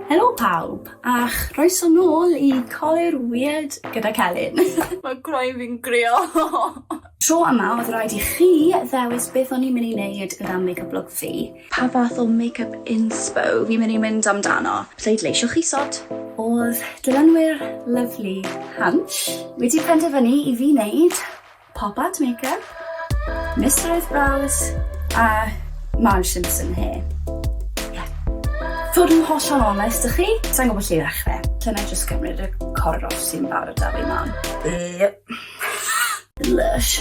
Helo pawb, a chroeso nôl i Colur Weird gyda Celyn. Mae croen fi'n crio! Tro yma oedd rhaid i chi ddewis beth o'n i'n mynd i wneud gyda make-up look fi. Pa fath o make-up inspo fi'n mynd i mynd amdano. Pleidleisiwch isod. Oedd dilynwyr lyfli Hansh wedi penderfynu i fi wneud Pop art makeup, Mislif brows a Marge Simpson hair. Ie. Fod yn hollol onest 'da chi, sai'n gwybod lle i ddechre. Can I just cymryd y corff sy'n barod 'da fi mlan? Yep. Lush.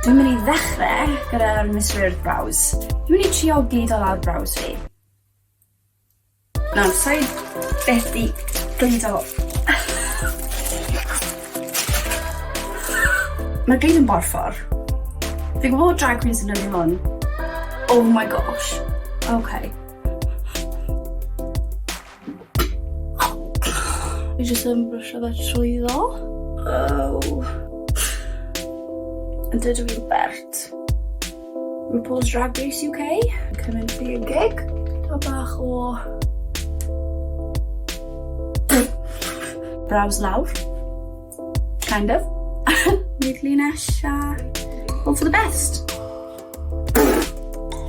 Dwi'n mynd i ddechre gyda'r Mislif brows. Dwi'n mynd i trio gludo lawr brows fi. Nawr, sai byth 'di gludo... Mae'r glud yn borffor. Fi'n gwybod bod drag queens yn defnyddio hwn. Oh my gosh. Okay. Fi jyst yn brwsio fe trwyddo. Oh. Yn dydw i'n bert. RuPaul's Drag Race UK. Coming for your gig. A bach o... Brows lawr. Kind of. Neud linell a hope for the best.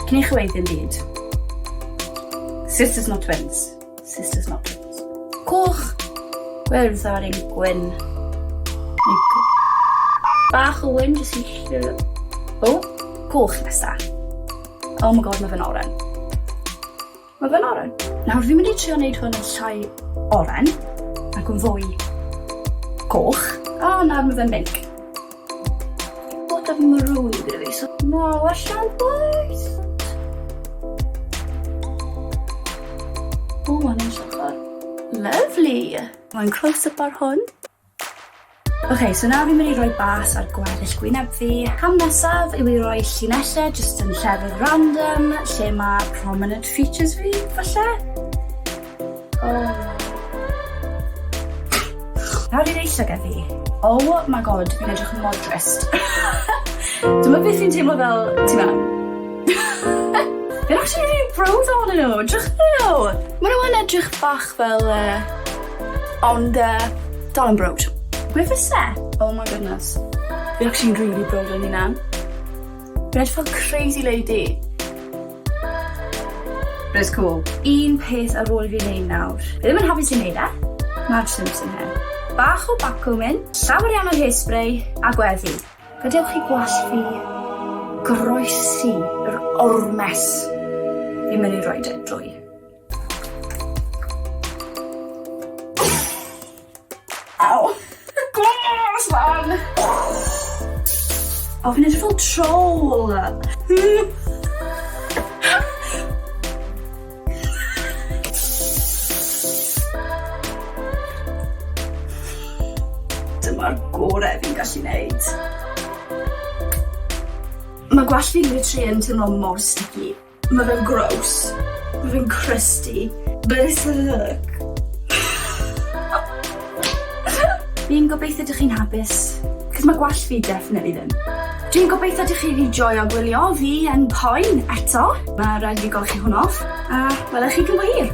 Cyn i chi weud ddim byd. Sisters not twins. Sisters not twins. Coch, gwyrdd a wedyn gwyn. Bach o wyn jyst i ll... O, coch nesa. Oh my god, mae fe'n oren. Mae fe'n oren. Nawr fi'n mynd i trio wneud hwn yn llai oren ac yn fwy coch. O, oh, nawr mae fe'n binc. Lot of maroon gyda fi, so no, allan boys! O, mae'n neis ochr. Lovely! Mae'n close-up ar hwn. Ok, so nawr fi'n mynd i roi bas ar gweddill gwyneb fi. Cam nesaf yw i roi llinellau jyst yn llefydd random, lle mae prominent features fi, falle. Oh. Nawr i'r eich llygad fi. Oh my god, fi'n edrych mor drist. Dyma beth fi'n teimlo fel tu mewn. Fi'n actually really browd ohonyn nhw, edrych arnyn nhw! Ma' nhw yn edrych bach fel yy ond yy dal yn browd. Gwefuse! Oh my goodness. Fi actually'n rili browd o'n hunan. Fi'n edrych fel crazy lady. But it's cool. Un peth ar ôl i fi neud nawr. Fi ddim yn hapus i neud e. Marge Simpson hair. Bach o bacomin, llawer iawn o hairspray, a gweddi. Gadewch i gwallt fi groesi yr ormes fi'n mynd i roid e drwy. Aw! Glas lan! O, fi'n edrych fel troll! Dyma'r gore fi'n gallu neud. Ma' gwallt fi literally yn teimlo mor sticky. Ma' fe'n gross. Ma' fe'n crusty. But it's a look. Fi'n gobeithio 'dych chi'n hapus, 'c'os ma' gwallt fi definitely ddim. Dwi'n gobeithio 'dych chi 'di joio gwylio fi yn poen eto. Ma' raid i fi golchi hwn off, a welai chi cyn bo hir.